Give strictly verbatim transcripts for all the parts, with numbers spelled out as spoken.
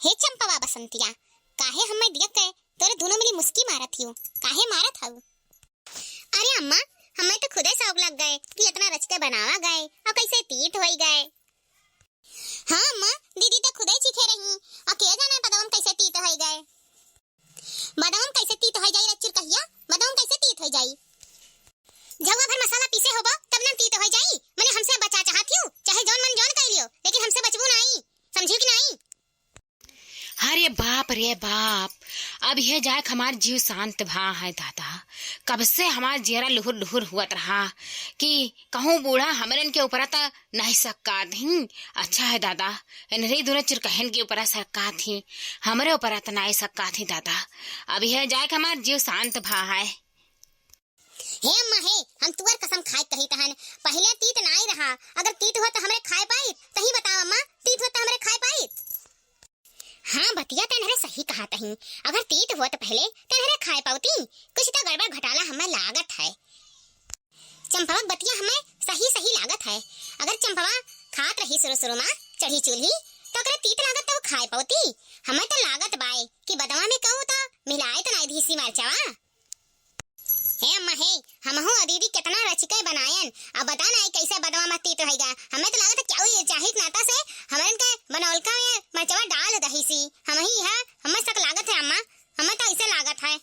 हे चंपवा बसंतिया, काहे हम्मे दियक के तोरे दुनो मिली मुस्की मारत हियो? काहे मारत हऊ? अरे अम्मा, हम्मे तो खुदे शौक लग गए कि इतना रच के बनावा गए और कैसे तीत होई गए। हाँ अम्मा, दीदी तो खुदे चीखे रही, और के जाने बदवा में कैसे तीत होई गए। बदवा में कैसे तीत होई जाई रे चुरकहिया, बदवा में कैसे तीत होई जाई? झउआ भर मसाला पीसे होबो, तब न तीत होई जाई। मने हमसे बचा चाहत हियो, चाहे जौन मन जौन कह लियो, लेकिन हमसे बचबू नाई, समझियो कि नाई? अरे बाप रे बाप, अब यह जाए हमार जीव शांत भा है दादा। कब से हमार जियरा लुहुर लुहुर हुअत रहा कि कहूँ बूढ़ा हमरन के ऊपरा त नाई सक्कात ही। अच्छा है दादा, इनरे दुनो चिरकहन के ऊपरा सक्कात ही, हमरे ऊपरा त नाई सक्कात ही दादा। अब यह जाए हमार जीव शांत भा है। हे अम्मा हे, हम तुअर कसम खाए कहित हन, पहिले तीत नाई रहा, अगर तीत हुआ त हमरे खाए पाइत, तही बताओ अम्मा, तीत हुआ त हमरे खाए पाइत? हाँ, बतिया त इनहरे सही कहत ही, अगर तीत हुआ त पहिले त इनहरे खाए पाउती, कुछ त गड़बड़ घोटाला हम्मे लागत है। चंपवा क बतिया हम्मे सही सही लागत है, अगर चंपवा खात रही शुरू शुरू मा चढ़ी चूल्ही, त ओकरे तीत लागत त वो खाए पाउती। हम्मे त लागत बाय कि बदवा में कहू त मिलाए त नाई दीसी मरचवा। हे अम्मा हे, हमहू अ दीदी केतना रचिके बनायन, अब बता नाई कैसे बदवा में तीत होइगा। हम्मे त लागत है केहू ये चाहित नाता से हमरन के बनौलका में मरचवा डाल दहीसी। हमही है, हम्मे शक लागत है अम्मा, हम्मे त ऐसे लागत है।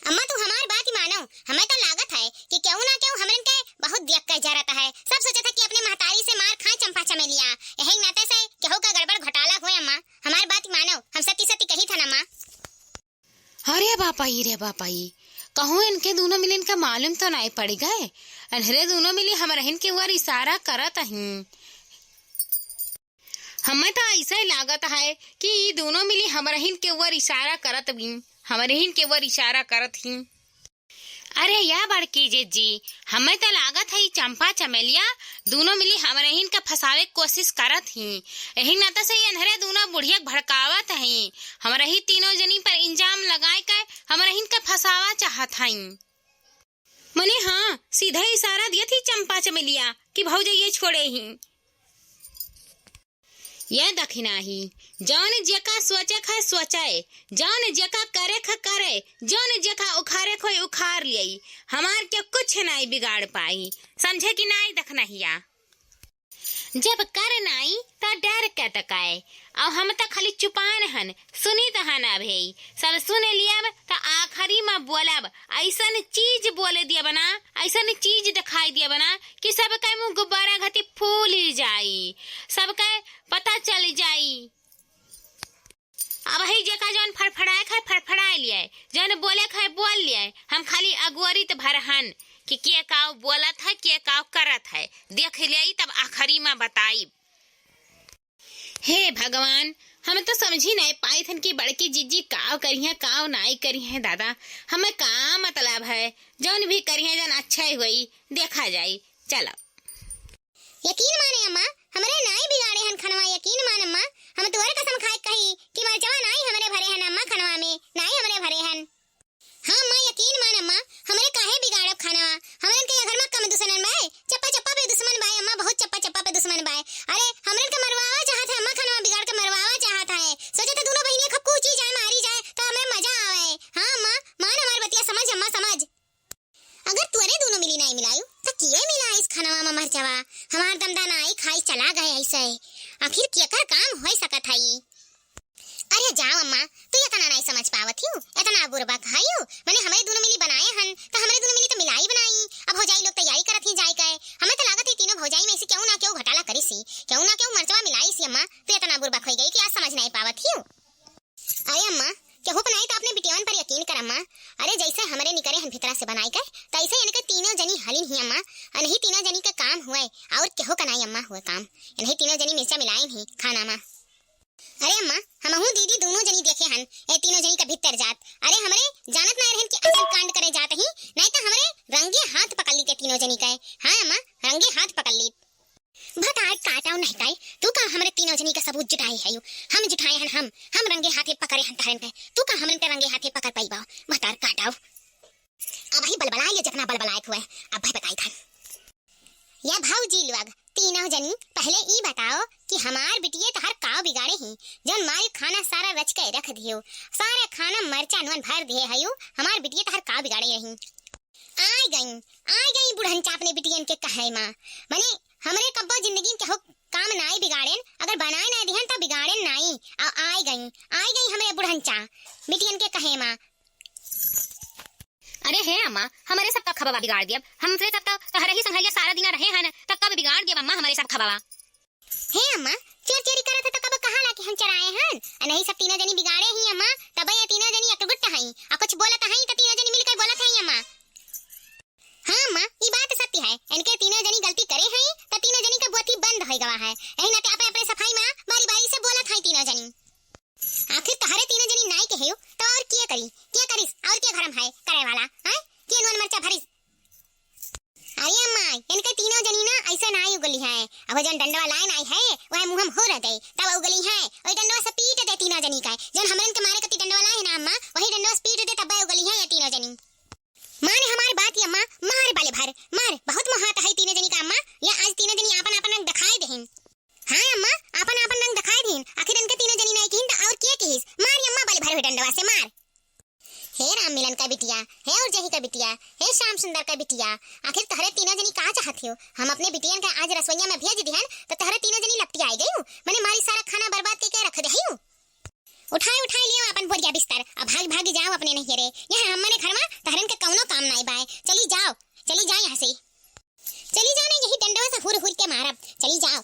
अम्मा तू हमार बात ही मानो, हम्मे त लागत है कि केहू ना केहू हमरन के बहुत दियक के जरत है। सब सोचत है कि अपने महतारी से मार खाए चंपा चमेलिया, यही नाते से केहू का गड़बड़ घोटाला हुए अम्मा। हमार बात ही मानो, हम सती सती कहित हन अम्मा। अरे बापाई रे बापाई, कहूँ इनके दुनो मिली इनका मालूम तो नाई पड़ गए। इनहरे दुनो मिली हमरहिन के ओर इशारा करत ही। हम्मे तो ऐसे ही लागत है कि ई दुनो मिली हमरहिन के ओर इशारा करत भी, हमरहिन के ओर इशारा करत ही। अरे या बड़की जिज्जी, हम्मे तो लागत है ई चंपा चमेलिया दुनो मिली हमरहिन के फंसावे के कोशिश करत ही। यही नाता से ये इनहरे दुनो बुढ़िया के भड़कावत ही। हमरही तीनों जनी पर इल्जाम लगाए के हमरहिन के फंसावा चाहत हई। मने हाँ, सीधा इशारा दियत ही चंपा चमेलिया कि भौजइये छोड़े ही। ये दखिनाही, जौन जेका सोचे क है सोचे, जौन जेका करे क है करे, जौन जेका उखारे क होई उखार लियई, हमार के कुछ नाई बिगाड़ पाई, समझे कि नाई दखिनहिया? जब कर नाई त डर के तकाए, अउ हम त खाली चुपान हन, सुनित हन अभेई, सब सुन लियब त आखिरी मा बोलब, अइसन चीज बोले दियब ना, अइसन चीज देखाई दियब ना कि सबके मुँह गुब्बारा घती फूली जाई, सबके पता चल जाई। अबही जेका जौन फड़फड़ाए क है, फड़फड़ाए लियाए, जौन बोले क है, बोल लियाए। हम खाली अगोरित भर हन कि के काउ बोलत है, के काउ करत है, देख लियाई तब आखिरी मा बताई। हे भगवान, हम तो समझी नाई पाइत हन कि बड़की जिज्जी काव करिहें, काव नाई करिहें दादा। हमें का मतलब है, जौन भी करिहें जौन अच्छा ही होई, देखा जाई। चलो। यकीन माने अम्मा, हमरे नाई बिगाड़े हन खनवा, यकीन मान अम्मा, हम तोहरे कसम खाए कही कि मरचवा नाई हमरे भरे हन अम्मा खनवा में, नाई हमरे भरे हन। हाँ अम्मा, यकीन मान अम्मा, हमरे काहे बिगाड़ब खाना? हमरन के ये घर मा कम दुश्मन बाय, चप्पा चप्पा पे दुश्मन बाय अम्मा, बहुत चप्पा चप्पा पे दुश्मन बाय। अरे, हमरन के मरवावा चाहत है अम्मा, खाना बिगाड़ के मरवावा चाहत है। सोचे थे दुनो बहिनिया खूब कूची जाए, मारी जाए, तो हमें मजा आवे। हाँ अम्मा, मान हमार बतिया, समझ अम्मा, समझ। अगर तुअरे दुनो मिली नाई मिलायु, तो किए मिलाइस खनवा मा मरचवा? हमार दमदा नाई खाई चला गए ऐसे। आखिर केकर काम होई सकत है ई? अरे जाओ अम्मा, तू एतना नाई समझ पावत हियो, एतना बुरबक हयू। मने हमरे दुनो मिली बनाए हन, त हमरे दुनो मिली त मिलाई बनाई। अब भौजाई लोग तैयारी करत ही जाए के। हमें त लागत है तीनों भौजाई में से केहू ना केहू घोटाला करिस ही, केहू ना केहू मरचवा मिलाइस ही अम्मा, तू एतना बुरबक होई गई कि आज समझ नाई पावत हियो। अरे अम्मा, केहू पर नाई त अपने बिटियवन पर यकीन कर अम्मा। अरे जैसे हमरे निकरे हन भीतरा से बनाई के, तैसे इनके तीनों जनी हलिन ही अम्मा। इन्हीं तीनों जनी के काम हुए, और केहू का नाई अम्मा हुए काम। इन्हीं तीनों जनी मिर्चा मिलाइन ही खाना मा। अरे अम्मा, हमहू दीदी दुनो जनी देखे हन, ए तीनों जनी का भीतर जात। अरे हमरे जानत नाई रहन कि अइसन कांड करे जात ही, नाई त हमरे रंगे हाथ पकड़ ली ते तीनों जनी का। हाँ अम्मा, रंगे हाथ पकड़ ली। भतार काटाओ नहीं काई, तू का हमरे तीनों जनी का सबूत जुटाए है यू? हम जुटाए हन हम, हम रंगे हाथे पकड़े हन तहरन के, तू का हमरन के रंगे हाथे पकड़ पाई बाओ? भतार काटाओ। अब ही बलबलाए ले जितना बलबलाए हुए, अब भाई बताई था। या भौजी लोग, तीनों जनी, पहले ई बताओ कि हमार बिटिये तहर काव बिगाड़े ही, जौन मारी खाना सारा रच के रख दियो, सारा खाना मरचा नून भर दिए हयू, हमार बिटिये तहर काव बिगाड़े रही? आय गई, आय गई बुढ़न चा अपने बिटियन के कहे मा। मने हमरे कब्बो जिंदगी में केहू काम नाई बिगाड़ेन, अगर बनाए नाई दिहन त बिगाड़ेन नाई। आ, आय गई, आय गई हमरे बुढ़न चा बिटियन के कहे मा। अरे हे अम्मा, हमरे सबका खबवा बिगाड़ दियब। हमरे सबका तहरे ही संघरिया सारा दिना रहे हन, त कब बिगाड़ दियब अम्मा हमरे सब खबवा? हे अम्मा, चोर चोरी करत है त कब कहाला कि हम चोराए हन? आ नहीं सब तीनों जनी बिगाड़े ही अम्मा, तबे ये तीनों जनी एकगुट हई। आ कुछ बोलत हई त तीनों जनी मिलके बोलत हई अम्मा। हाँ अम्मा, ई बात सत्य है। इनके तीनों जनी गलती करे हई त तीनों जनी का बोती बंद होई गवा है। यही नाते अपने अपने सफाई मा बारी बारी से बोलत हई तीनों जनी। आखिर तहरे तीनों जनी नाई के हेउ, त और के करी? के करिस? और के घरम है करे वाला? हैं? के नून मरचा भरिस? अरे अम्मा, इनके तीनों जनी ना ऐसे नाई उगली है। अब जौन डंडवा लाइन आई है, वह मुँहम हो रह दे, तब उगली है। वही डंडवा से पीट दे तीनों जनी का। जौन हमरन के मारे कती डंडवा लाए है ना अम्मा, वही डंडवा से पीट दे, तब उगली है ये तीनों जनी। माने हमार बात ये अम्मा, मार बाले भर, मार, बहुत मोहात है तीनों जनी का अम्मा। ये आज तीनों जनी आपन आपन रंग दिखाई देहिन। हाँ अम्मा, आपन आपन रंग दिखाई देहिन। आखिर इनके तीनों जनी नाई किहिन त और के किहिस? मार ये अम्मा बाले भर हुए डंडवा से, मार। हे राम मिलन का बिटिया, हे उर्जही का बिटिया, हे श्याम सुंदर का बिटिया, आखिर तहरे तीनों जनी का चाहत हो? हम अपने बिटियन का आज रसोइया में भेज दिहन त तहरे तीनों जनी लपटी आई गई, मने मारी सारा खाना बर्बाद के, के रख दे हयू। उठाए उठाए लियो अपन बोरिया बिस्तर, अब भाग भाग जाओ अपने नैहरे। यहाँ हमने घर में तहरन के कौनो काम नाई बाय। चली जाओ, चली जाओ यहाँ से। चली जाओ ना, यही डंडवा से हुर हुर के मारब। चली जाओ।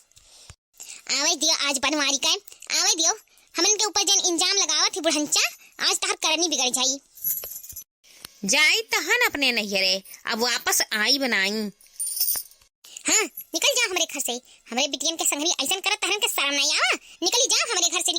आवे दियो आज बनवारी के, आवे दियो। हमन के ऊपर जन इंजाम लगावत ही बुढ़न चा, आज तहर करनी बिगड़ जाई। जाई तहन अपने नैहरे, अब वापस आई बनाई। हाँ, निकल जाओ हमरे घर से। हमरे बिटियन के संगरी ऐसन करत तहरन के शर्म नाई आवा? निकली जाओ हमरे घर से,